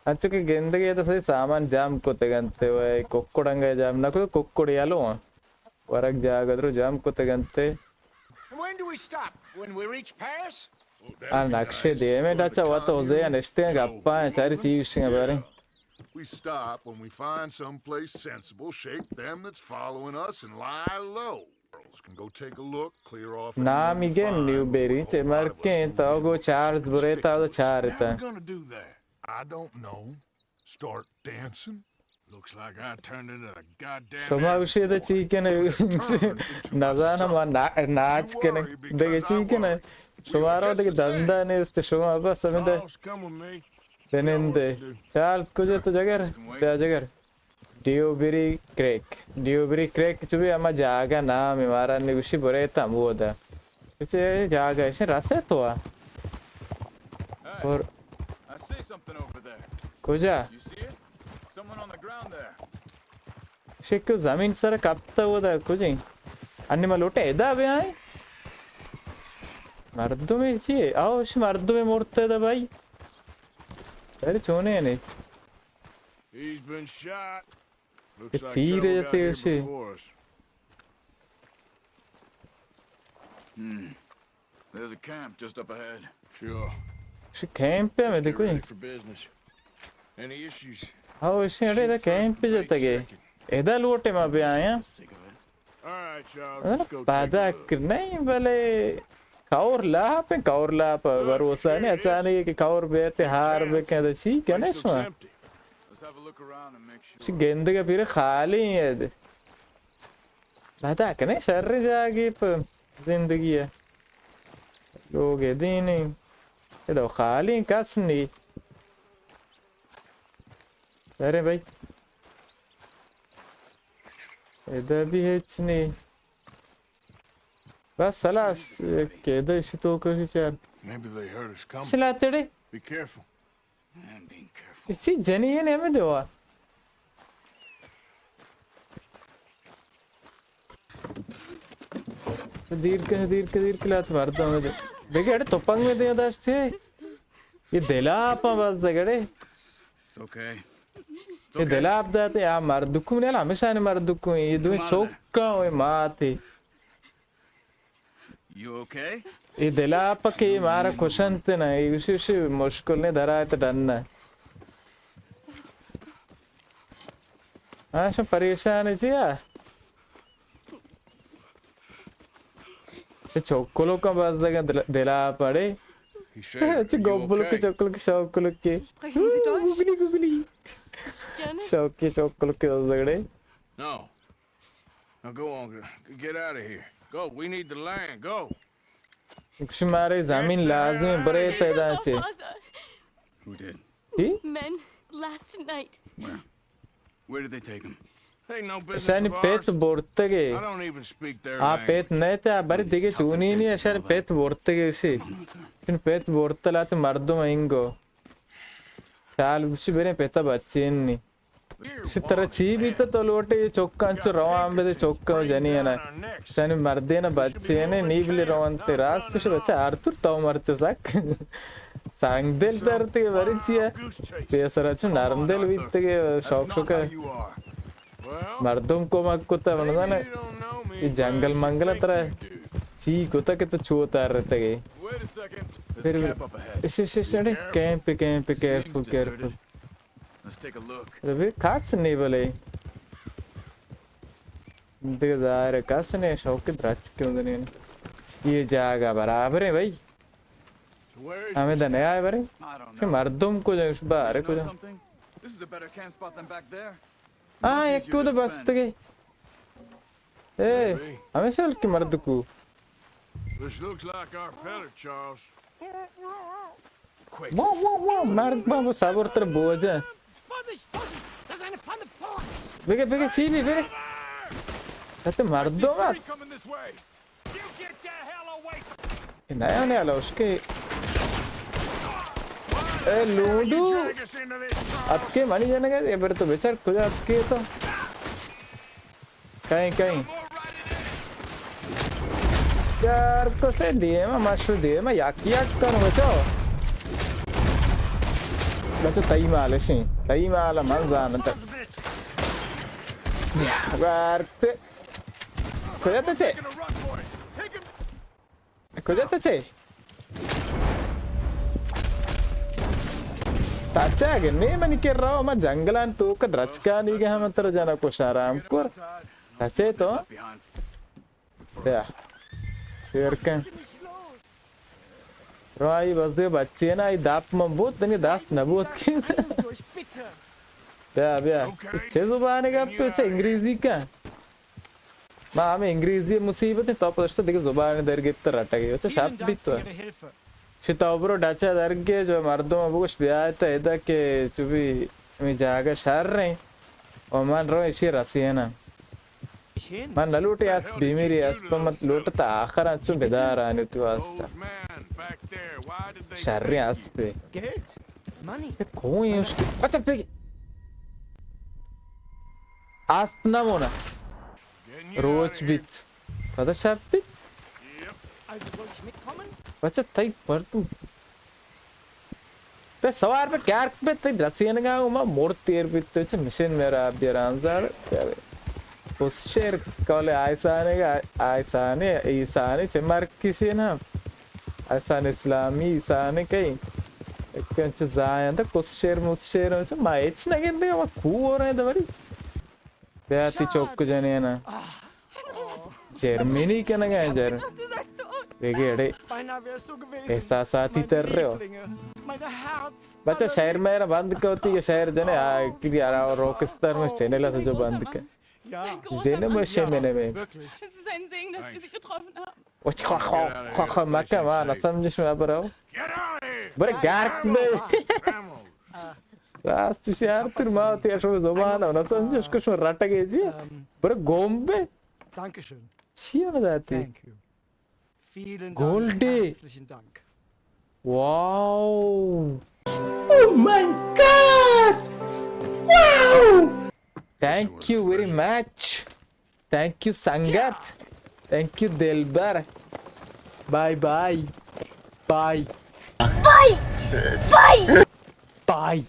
انچو کہ گندگے تو سہی سامان جام کتگ انت، وے ککڑ انگا جام نہ کتگ، ککڑ یلو آں۔ ورگ جاگہ درو جام کتگ انت۔ And when do we stop? When we reach Paris? آ نقشے دیمے ڈچا وت اوزے نشتے گپا چاری چی وشیں بارے۔ We stop when we find some place sensible, shake them that's following us, and lie low. Girls can go take a look, clear off. نامی گے نیو بیری چے مرکیں تو گو چارز بریتا تو چارتا۔ Never gonna do that. I don't know. Start dancing. Looks like I turned into the goddamn. شما گوشی ده چی کنه؟ نزانم ما نا- ناچ کنه. دگه چی کنه؟ شما را دگه دنده نیست، شما بس همه ده Charles, come with me. بننده. چارلز کجا تو جگر؟ بیا جگر. ڈیوبری کریک. ڈیوبری کریک چو بھی اما جاگا نام مارا نگوشی بریتا مودا. کسی جاگا ایسے رسے تو آ. اور I see something over there. کجا؟ You see it? Someone on the ground there. شکو زمین سر کپتا ہوا دا کجیں. انی ما لوٹے ادا بیا ایں. مردمے چی؟ آو اش مردمے مرتے دا بھائی. ارے چونے نے. He's been shot. یہ تیر جتے اسے. There's a camp just up ahead. Sure. اش کیمپ پہ میں Get دیکھو. ready for business. Any issues? آو اش اڑے دا کیمپ پہ جتا گے. ادا لوٹے ما بیا ایں. All right, Charles. Let's go take a پاداک look. نہیں بلے کور لاپ ہیں، کور لاپ بھروسہ نہیں. اچانک کہ کور بیتے ہار بکن تو چی کنے Place looks شما. Empty. Let's have a look around and make sure. چی گندگا پھر خالی ہے. پاداک نہیں شر جاگی پہ زندگی ہے. لوگ دینی. ادا خالی کس نہیں. ارے بھائی. ادا بھی ہچ نہیں. بس خلاص. کہ ادا اسی تو کسی چار. Maybe they heard us coming. سلا تڑے. Be careful. I'm being careful. اسی جنی ہے نہیں ہمیں دوا. دیر کہ دیر کہ دیر کہ لات مردم دے. دیکھے اڑے توپنگ میں دے داشتے. یہ دلاپا بس دگڑے. It's okay. یہ دلاپ داتے آ مردکو نے ہمیشہ نے مردکو. یہ دو چوکا ہوئے ماتے. You okay? یہ دلاپ کے مارا کشنت نا. یہ اسی اسی مشکل نے درائے تو ڈن نا. ہاں شو پریشان ہے چیا؟ چوکلو کا باز دگا دلا پڑے. He said, چی "You گوبل کے okay?" چوکلو کے شوکلو کے. Sprechen Sie Deutsch? Googly googly. German? Shoki چوکلو کے دگڑے. No. Now go on. Get out of here. Go. We need the land. Go. شمارے زمین لازم برے پیدا چے. Father. Who did? چی؟ Men last night. Where did they take him? Ain't no business اشانی of ours. پیت برتگے. I don't even speak their آ language. پیت نہ تے آ بری دیگه چونی نی اشار پیت برتگے اسی. چون پیت برتلات مردم اینگو. شال گوشی بریں پیتا بچین نی. شی ترا چی بیت تو لوٹے چوکاں چو روان بدے چوکاں جنی ہے نا. شانی مردے نا بچے نے نی بلی روان تے راست شی بچہ آرتور تو مرچ سک. سنگ دل درتے بری چیے. پیسرا چو نرم دل بیت کے شوق شوق. مردم کمک کتا من زانے. یہ جنگل منگل ترا چی کتا کہ تو چو تر رہتے گے. Wait a second. There's پھر a camp up ahead. اش اش اش اڑے camp camp careful careful. Let's take a look. ابھی کس نہیں بلے. دیگه ظاهر کس نہیں شوق درچ کیوں دنین. یہ جاگہ برابر ہے بھائی. So where is ہمیں دنے آئے برے. I don't کہ know. مردم کو جو بارے You کو know جو. Something? This is a better camp spot than back there. ہاں ایک کو تو بستگے. اے ہمیشہ ہلکی مرد کو. This looks like our fella, Charles. واہ واہ واہ مرد بابا صبر تر بوجه. Vorsicht, Vorsicht! Das ist eine Pfanne vor! بگه بگه چی بی بگه. حتی مردم ات. Coming this way. You get the hell away from نه نه الوشکه. اے لوڈو. Drag us into this. اتکے منی جنگا یہ بر تو بچار کجا اتکے تو. کہیں کہیں. یار کسے دیما مشو دیما یک یک کن بچو. بچہ تئی مال اشیں، تئی مال من زانت۔ بیا، وارت۔ کجا تچے؟ کجا تچے؟ تچا گنے منی کرا، ما جنگلان توک درچکانی گہ ہم تر جنا کشاں رام کر۔ تچے تو؟ بیا۔ شیر کن۔ رو آئی بس دے بچے نا، آئی داپ من بوت، دنگے دست نبوت کن۔ بیا، بیا۔ چه زبانی گپ، چه انگریزی کن؟ ما ہمے انگریزی مصیبت ایں، تو پشت دگہ زبان در گپت رٹگی، تو شپ بیت تو۔ چی تو برو ڈچا درگے جو مردم بگوش بیایت ادا کہ چو بی ہمے جاگہ شر ایں و من رو اشی رسیناں۔ من نہ لوٹی اسپ بیمیری، اسپ من لوٹتا آخر انچو بدارانی تو واسطہ۔ شریں اسپے۔ کوئی اس بچہ پہ اسپ نہ مونا۔ روچ بیت۔ پدا شپ بیت۔ بچہ تئی پردو۔ پہ سوار پہ کارک پہ تئی رسینگا ما مرد تیر بیت، چہ مشین میرا بیران زار۔ کس شیر کول آئسانے، آئسانے، ایسانے چہ مرکشی نا۔ آئسان اسلامی ایسانے کئی۔ اکن چہ زایندا کس شیر مس شیر چہ ما ہچ نگندے، ما کو رہے دوری۔ بیا تی چوک جنے نا۔ جرمنی کنگا ہے جر۔ بگے اڑے۔ احساساتی تر رہے ہو۔ بچہ شہر میں بند کرتی کہ شہر جنے آ کلی آرا روکستر میں چینل ہے جو بند کر۔ جنے میں شے میں نے میں۔ Es ist ein Segen, dass wir sie getroffen haben. وچ خوا خوا خوا خوا مکہ ما نہ سمجھش میں برو۔ برے گارک بے۔ راست شہر تر ما تی اشو زبان نہ سمجھش کش رٹگے جی۔ برے گوم بے۔ Dankeschön. چی ہم داتی؟ Thank you. Vielen Dank. گولڈی۔ Herzlichen Dank. Wow. Oh my God! Wow! Thank you very much. Thank you سنگت. Thank you Dilbar. Bye bye. Bye. Bye. Bye. Bye.